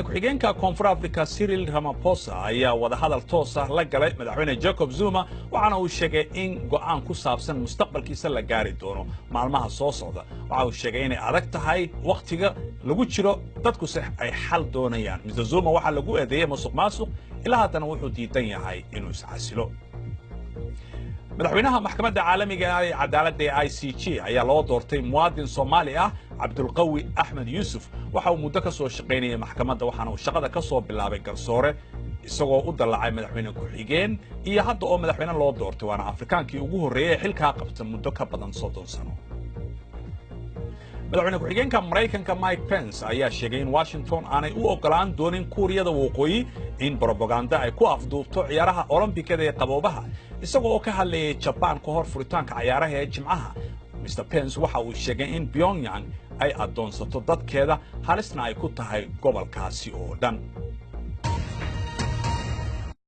Ku-xigeenka Koonfur Africa Cyril Ramaphosa ayaa wadahadal toos ah la galay Madaxweyne Jacob Zuma, waxaana uu sheegay in go'aan ku saabsan mustaqbalkiisa la gaari doono maalmaha soo socda. Waxa uu sheegay inay adag tahay wakhtiga lagu jiro, dadkuse ay xal doonayaan. Mr Zuma waxaa lagu eedeeyey musuq maasuq, ilaa haddana wuxuu diidan yahay inuu iscasilo. Madaxweynaha Maxkamadda Caalamiga ee Cadaaladda ee ICJ ayaa loo doortay muwaadin Soomaali ah, Cabdulqawi Axmed Yuusuf. Waxa uu muddo ka soo shaqaynayay maxkamadda, waxaana uu shaqada ka soo bilaabay garsoore, isagoo u dallacay madaxweyne ku-xigeen iyo hadda oo madaxweyne loo doortay, waana Afrikaankii ugu horreeyey ee xilkaa qabta muddo ka badan 30 sano. Madaxweyne ku-xigeenka Maraykanka Mike Pence ayaa sheegay in Washington aanay u ogolaan doonin Kuuriyada Waqooyi in brobaganda ay ku afduubto ciyaaraha Olombikada ee qaboobaha. Isagoo oo ka hadlayay Jabaan ka hor furitaanka cayaaraha ee Jimcaha, Mr Pence waxa uu sheegay in Pyongyang ay addoonsato dadkeeda, halisna ay ku tahay gobolkaasi oo dhan.